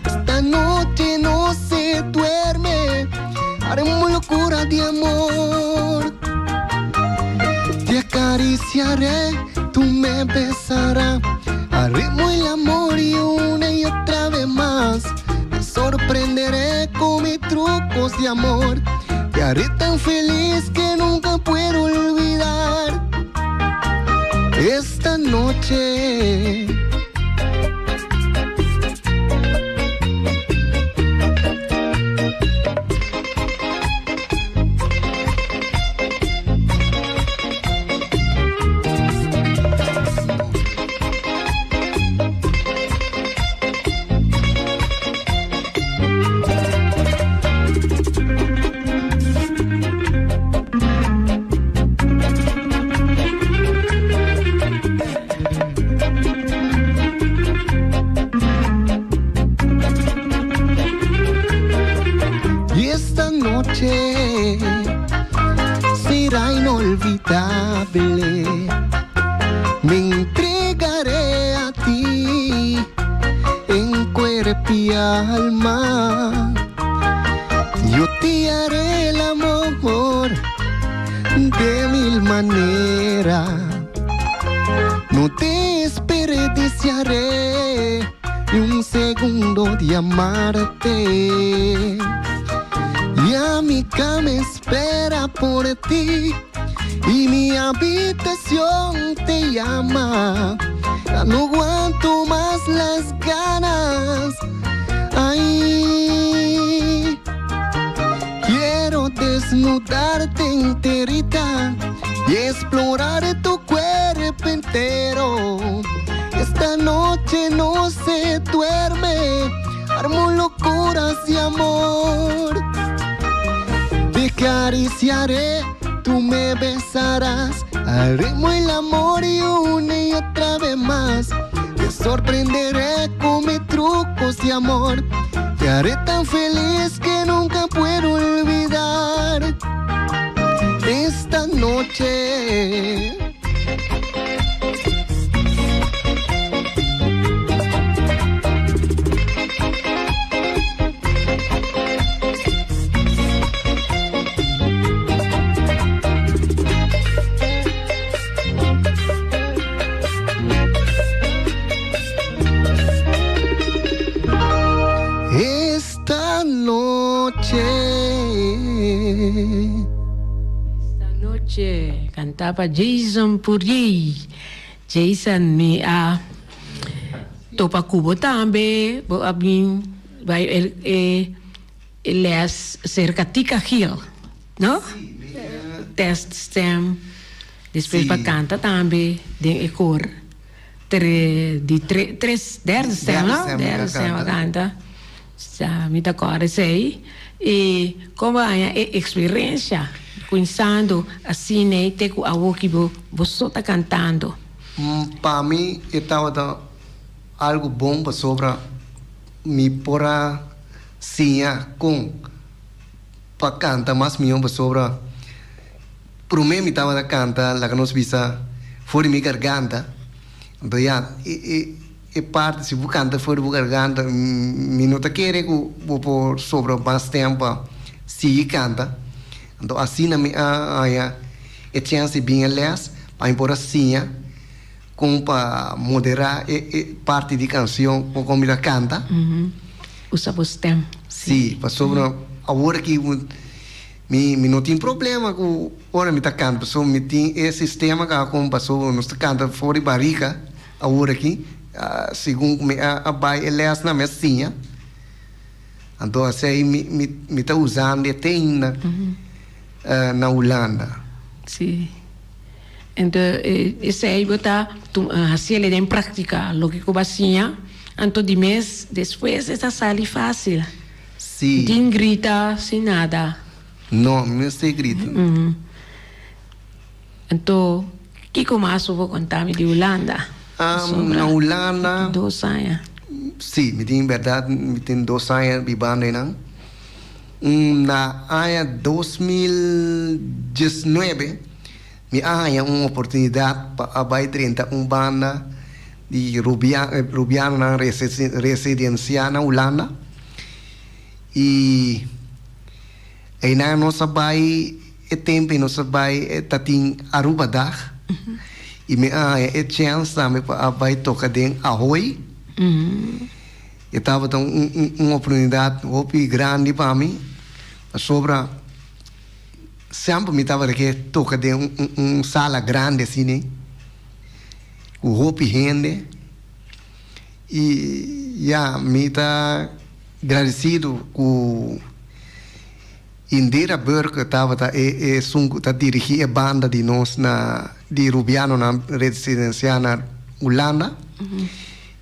Esta noche no se duerme, haremos locura de amor. Te acariciaré, tú me besarás. Haremos el amor y una y otra vez más. Te sorprenderé con mis trucos de amor. Te haré tan feliz que nunca puedo olvidar esta noche. inolvidable. Me entregaré a ti en cuerpo y alma. Yo te haré el amor de mil maneras. No desperdiciaré ni un segundo de amarte. Ya mi cama espera por ti y mi habitación te llama. Ya no aguanto más las ganas. Ay, quiero desnudarte enterita y explorar tu cuerpo entero. Esta noche no se duerme, armo locuras de amor. Te acariciaré, tú me besarás. Haremos el amor y una y otra vez más. Te sorprenderé con mis trucos de amor. Te haré tan feliz que nunca puedo olvidar esta noche. Esta noche. Esta noche kantá pa Jason Purjey. Jason mi a topa ku bo tambe bo a bin bai e e les serka Tika Gil no? Test stem despues pa kanta tambe den e kor tre di tre tres derde stem no derde stem a kanta sa mi ta kòrda esei i kon bo haña e eksperensia kuinsando asina ei te ku awoki bo bo so ta kantando. Pa mi e tabata algu bon pasobra mi por a siña kon pa kanta mas mihó pasobra promé mi tabata kanta laga nos bisa for di mi garganta anto ya e e e parti si bo kanta for di bo garganta mi no ta kere ku bo por sobra mas tempu pa sigui kanta anto asina mi a haña e chèns di bin e lès pa mi por a siña Kon pa moderá e e parti di kansion kon kon mi ta kanta. Usa bo stem. Sí, pasobra awor aki mi mi no tin problema ku ora mi ta kanta pasobra mi tin e sistema ka kon pasobra nos ta kanta for di barika awor aki segun ku mi a bai e lèsnan mi a siña anto asei mi mi mi ta usando e te ainda na Hulanda. Sí. Anto esei bo ta hasiel den práktika loke ku bo a siña, anto di mes despues e ta sali fásil. Sí. Sin grita, sin nada. No, mi no stay grita. Anto kiko mas bo por konta mi di Hulanda? Na Hulanda. Dos aña. Sí, mi tin bèrdat mi tin dos aña bibando einan. Na aña 2019 mi a haña un oportunidat pa a bai drenta un banda di rubianonan residensiá na Hulanda i einan nos a bai e tempu ei nos a bai ta tin Arubadag i mi a haña e chèns tambe pa a bai toka den Ahoy. E tabata un oportunidat hopi grandi pa mi, pasobra semper mi tabata ke toka den un sala grandi asina ku hopi hende i ya mi ta gradesido ku Indira Burke tabata e esun ku ta dirigí e banda di nos na di Rubianonan residensiá na Hulanda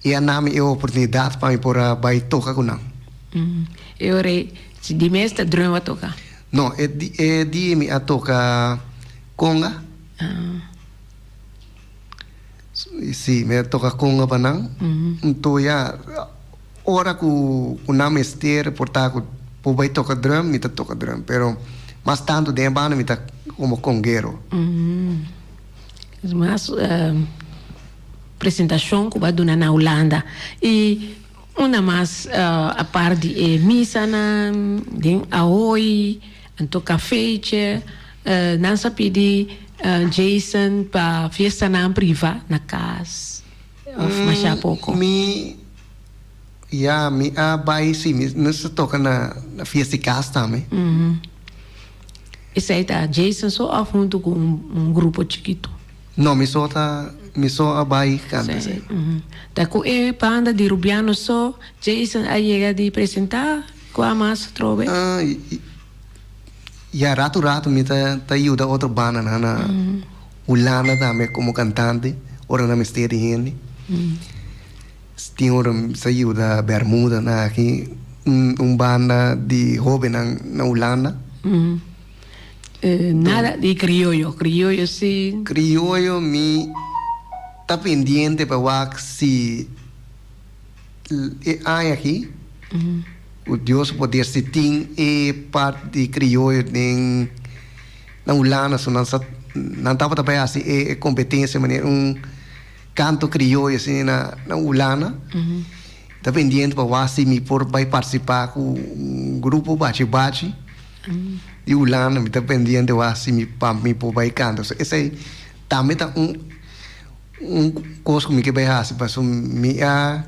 i a nami e oportunidat pa mi por a bai toka ku nan. E ora ei si di mes ta drum a toka? No, e e dia mi a toka konga. Si, mi a toka konga pa nan. Nto ya. Ora ku ku nan mester por ta ku por bai toka drum mi ta toka drum pero mas tantu den e banda mi ta komo konguero. Mas presentashon ku bo a duna na Hulanda i una mas apart di e misanan den Ahoy anto kafeitje nan sa pidi Jason pa fiestanan priva na kas òf masha poko? Mi ya mi a bai si mi nos ta toka na fiesta di kas tambe. Esei ta Jason so of huntu ku un grupo chikitu? No, mi so ta, mi so a bai kanta esei. Ta ku e banda di Rubiano so Jason a yega di presentá ku a mas atrobe? Ya, ratu ratu mi ta ta yuda otro bandanan na Hulanda tambe komo kantante ora nan mester di hende. Tin ora mi sa yuda Bermuda na aki un banda di hobennan na Hulanda. Nada di krioyo, krioyo si. Krioyo mi ta pendiente pa wak si e aña aki ku Dios su poder si tin e part di krioyo den na Hulanda so nan sa nan tabata bai hasi e kompetensia manera un Canto crioyo asina na Hulanda. Ta pendiente pa wak si mi por bai participa cu un grupo bachi bachi di Hulanda. Mi ta pendiente wak si mi pa mi por bai canta. So esey tambe ta un un cos cu mi ke bai haci pasobra mi a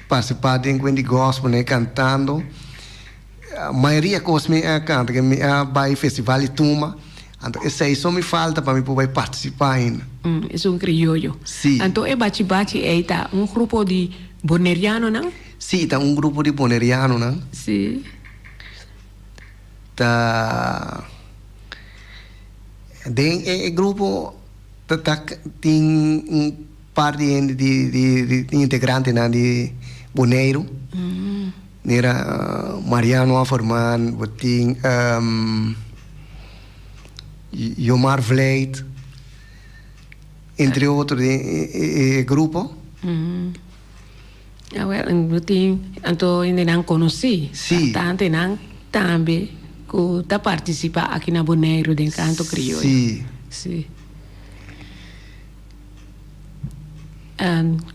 participa den cuenta di gospel ne cantando. Mayoria kos mi a kanta ke mi a bai festival di tumba, anto esei so mi falta pa mi por bai partisipá ainda. Es un krioyo. Sí. Anto e Bachi Bachi ei ta un grupo di bonerianonan? Sí, ta un grupo di bonerianonan. Sí. Ta den e grupo ta ta tin un par di hende di di di integrantenan di Boneiru. Mira Mariano Offerman, bo tin Jomar Vlijt, entre otro den e grupo. Awel, bo tin anto hendenan konosí, kantantenan tambe ku ta partisipá aki na Boneiru den kanto krioyo. Sí. Sí.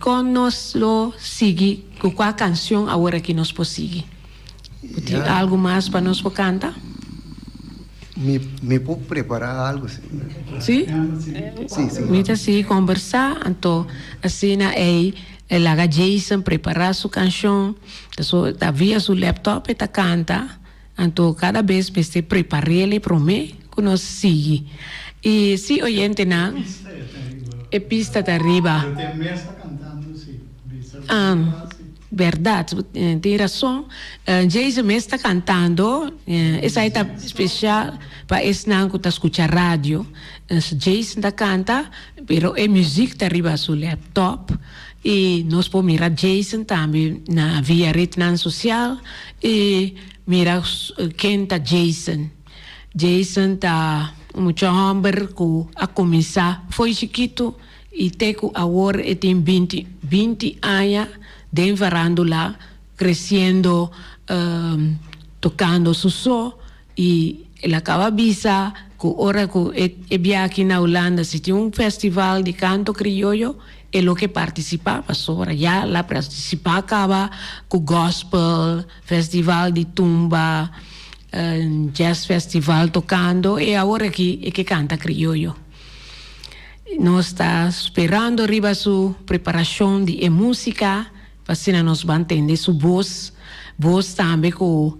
Kon nos lo sigui? Ku kua kanshon awor aki nos por sigui? Bo tin algu mas pa nos por kanta? Mi mi por prepará algu si. Si? Si, si. Mi ta sigui kombersá, anto asina ei e laga Jason prepará su kanshon. Paso ta via su laptop e ta kanta, anto kada bes mester prepar'el e promé ku nos sigui. I si oyentenan. E pista ta riba. Pero ten mes ta cantando si. Bisa Ah, berdad, tin rason. Jason mes ta cantando. Esai ta special pa esnan cu ta scucha radio. Jason ta canta, pero e muziek ta riba su laptop. Y nos por mira Jason tambe na via rednan social y mira ken ta Jason. Jason ta un mucha hòmber ku a kuminsá fo'i chikitu i te ku awor e tin binti binti aña den farándula kresiendo tokando su so i el a kaba bisa ku ora ku e biaha aki na Hulanda si tin un festival di kanto krioyo e lo ke partisipá pasobra ya el a partisipá kaba ku gòspel, festival di tumba. Jazz festival tocando y awor aki e ke canta crioyo. Nos ta sperando riba su preparacion di e musica pa asina nos ban tende su voz, voz tambe cu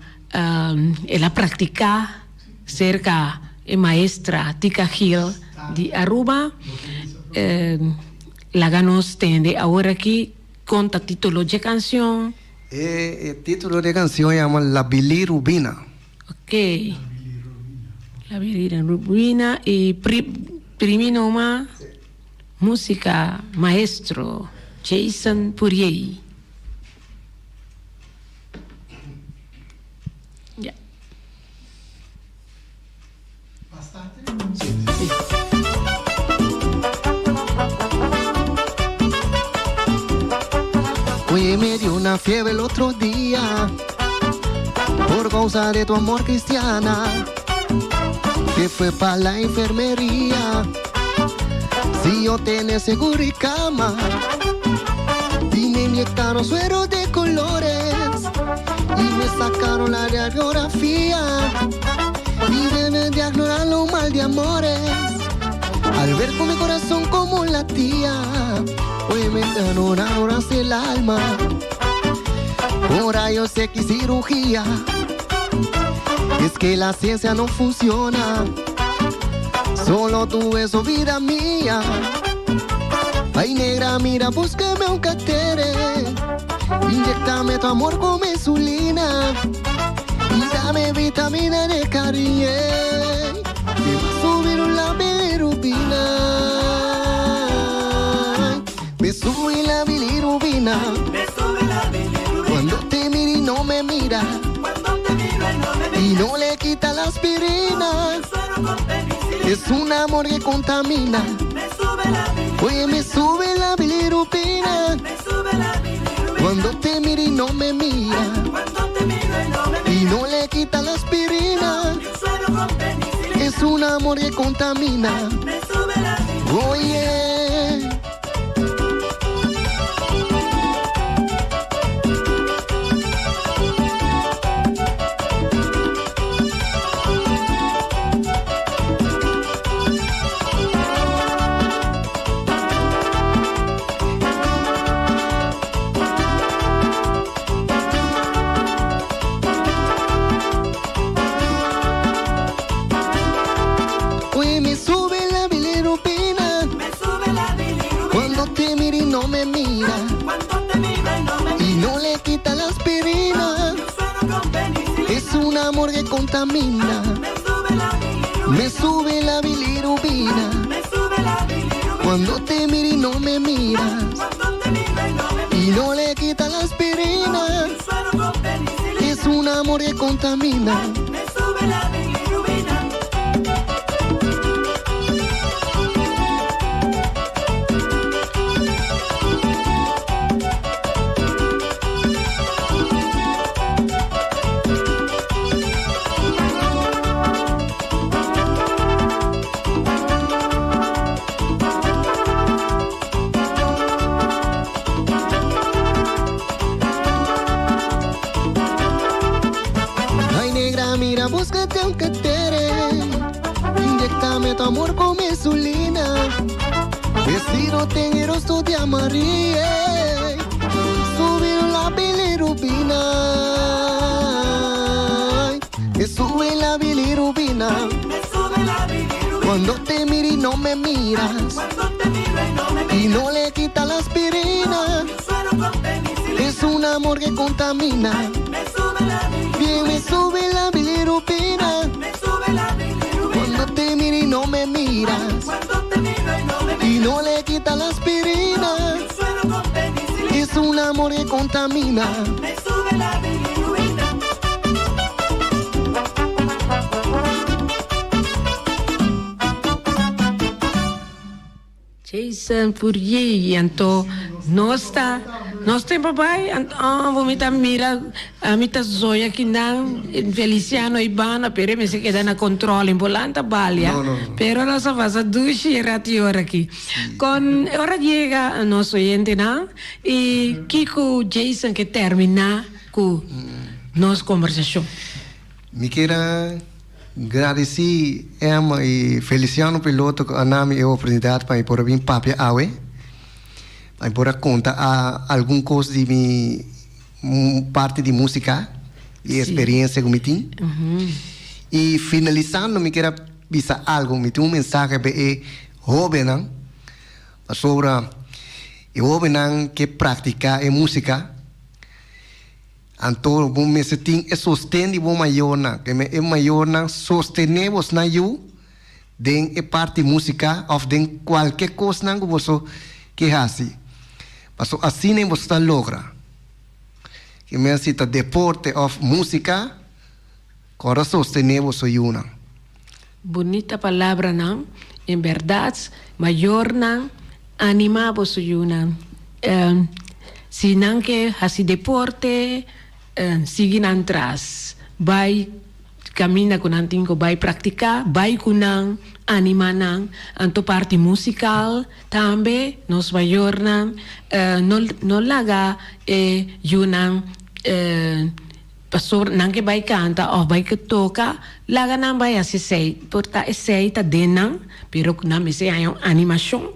el a practica cerca e maestra Tica Gil di Aruba. Laga nos tende awor aki con ta titulo dje cancion. E título di e canción yama La Bilirubina. Ok. La Bilirubina y primi noma música maestro Jason Pourier. Ya. Oye, me dio una fiebre el otro día por causa de tu amor cristiana. Se fue pa la enfermería. Si yo tenía seguro y cama. Y me inyectaron suero de colores. Y me sacaron la radiografía. Y me diagnosticaron mal de amores. Al ver con mi corazón como latía. Hoy me enamoraron el alma. Ahora yo sé que cirugía. Es que la ciencia no funciona. Solo tú eso, vida mía. Ay, negra, mira, búscame un catere. Inyectame tu amor como insulina. Y dame vitamina de cariño. Me va a subir la bilirrubina. Me sube la bilirrubina. Me sube la bilirrubina. Cuando te miro y no me mira. Cuando te miro y no me mira. Y no le quita la aspirina. Suero con penicilina. Es un amor que contamina. Me sube la bilirrubina. Oye, me sube la bilirrubina. Me sube la bilirrubina. Cuando te miro y no me mira. Cuando te miro y no me mira. Y no le quita la aspirina. Ni un suero con penicilina. Es un amor que contamina. Me sube la bilirrubina. Oye. Oye, me sube la bilirrubina. Me sube la bilirrubina. Cuando te miro y no me mira. Cuando te miro y no me mira. Y no le quita la aspirina. Ni un suero con penicilina. Es un amor que contamina. Me sube la bilirrubina. Me sube la bilirrubina. Me sube la bilirrubina. Cuando te miro y no me miras. Cuando te miro y no me mira. Y no le quita la aspirina. Ni un suero con penicilina. Es un amor que contamina. Me sube la bilirrubina. Ay, negra, mira, búscate un catere. Inyectame tu amor como insulina. Vestido teñiroso de amarillo. Subir la bilirrubina. Ay, Me sube la bilirrubina. Me sube la bilirrubina. Cuando te miro y no me miras. Cuando te miro y no me mira. Y no le quita la aspirina. Ni un suero con penicilina. Es un amor que contamina. Me sube la bilirrubina. Bien, me sube la bilirrubina. Me sube la bilirrubina. Cuando te miro y no me miras. Cuando te miro y no me mira. Y no le quita la aspirina. Ni un suero con penicilina. Es un amor que contamina. Me sube la bilirrubina. Jason Fourier, anto nos ta nos tempo bai, ah, bo mi ta mira, mi ta zoya kinan, Feliciano Ivana, pero mi se keda na control, in volanta balia. No, no, no. Pero nos a pasa dushi rati ora aki. Con ora llega nos oyentenan y kiko Jason ke termina ku nos conversacion. Mi kier a gradici Emma y Feliciano Piloto cu a nami e oportunidad pa mi por a bin papia awe, pa mi por a conta a algun cos di mi parti di musica y experiencia cu mi tin. Y finalisando mi kier a bisa algo, mi tin un mensahe pa e hobennan, pasobra e hobennan ke practica e musica, Anto bo mester tin e sosten di bo mayornan. Ke men e mayornan sostené bosnan yu den e parti músika òf den kualke kosnan ku boso ke hasi. Paso asina boso ta logra. Ke men si ta deporte òf músika, kòrda sostené boso yunan. Bunita palabranan, en bèrdat mayornan animá boso yunan. Si nan ke hasi deporte, sigui nan tras. Bai Kaminda ku nan tin ku bai praktiká, bai ku nan, animá nan. Anto parti musikal tambe nos mayornan no no laga e yunan pasobra nan ke bai kanta òf bai ke toka, laga nan bai hasi esei. Por ta esei ta den nan, pero ku nan mester haña un animashon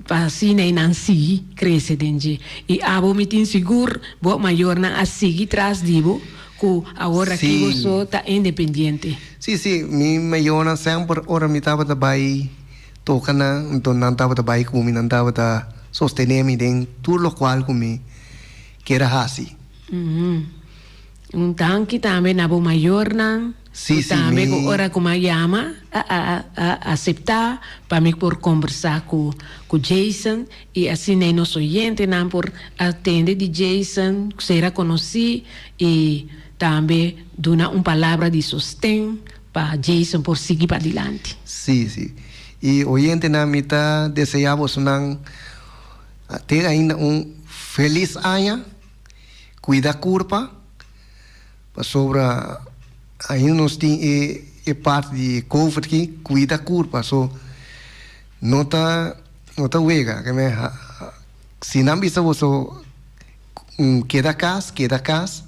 pa asina ei nan sigui krese den dje. I abo mi tin sigur bo mayornan a sigui tras di bo Ku awor aki boso ta independiente. Sí, sí, mi mayornan semper ora mi tabata bai toka nan, enton nan tabata bai ku mi, nan tabata sostené mi den tur lokual ku mi kier a hasi. Un danki tambe na bo mayornan ku tambe ku ora ku mi a yama a a aseptá pa mi por kombersá ku Jason. I asina e nos oyentenan por a tende di Jason, sera konosí i tambe duna un palabra di sosten pa Jason por sigui padilanti. Sí, sí. I oyentenan mi ta deseá bosonan te ainda un felis aña, kuida kurpa, pasobra ainda nos tin e parti di covid aki, kuida kurpa. So no ta. No ta wega ke me si nan bisa boso keda kas keda kas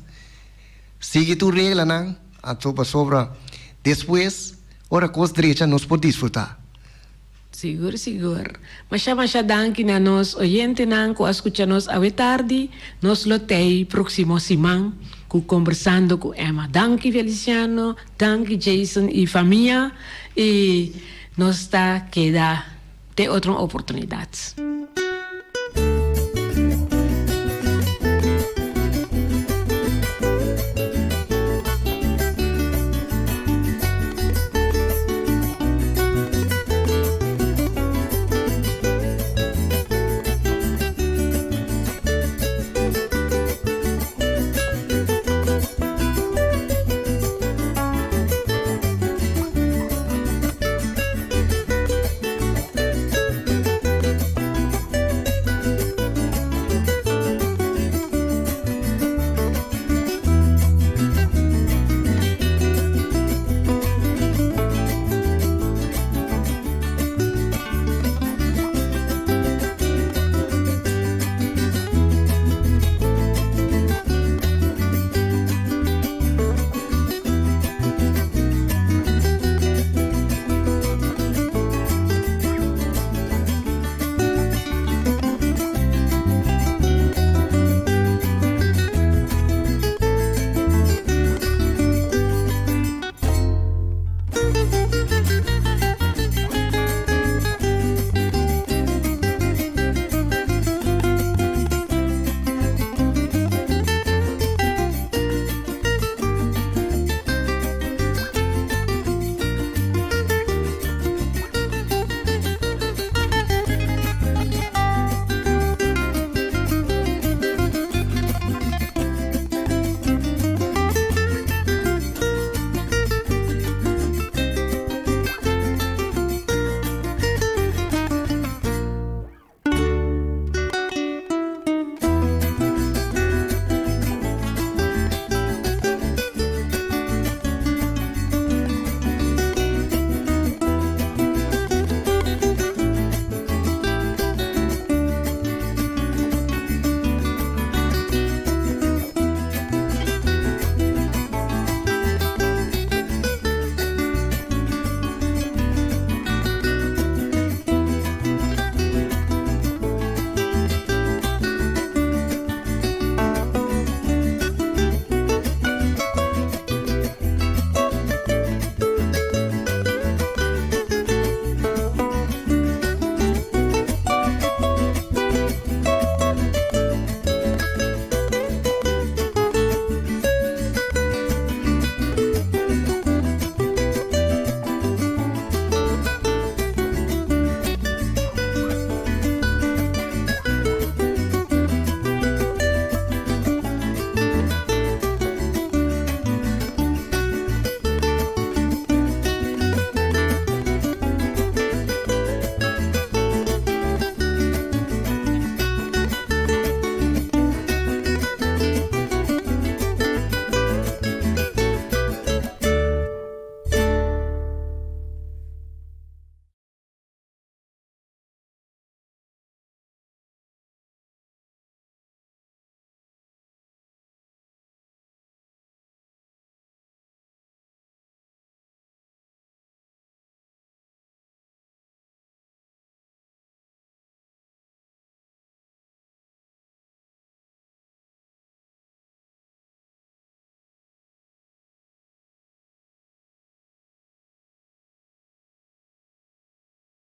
sigui tur reglanan anto pasobra despues ora kos drecha nos por disfruta. Sigur sigur. Masha masha danki na nos oyentenan ku a skucha nos awe tardi. Nos lo tei proksimo siman ku Kombersando ku Emma. Danki Feliciano, danki Jason i famia i nos ta keda. Te otro oportunidad.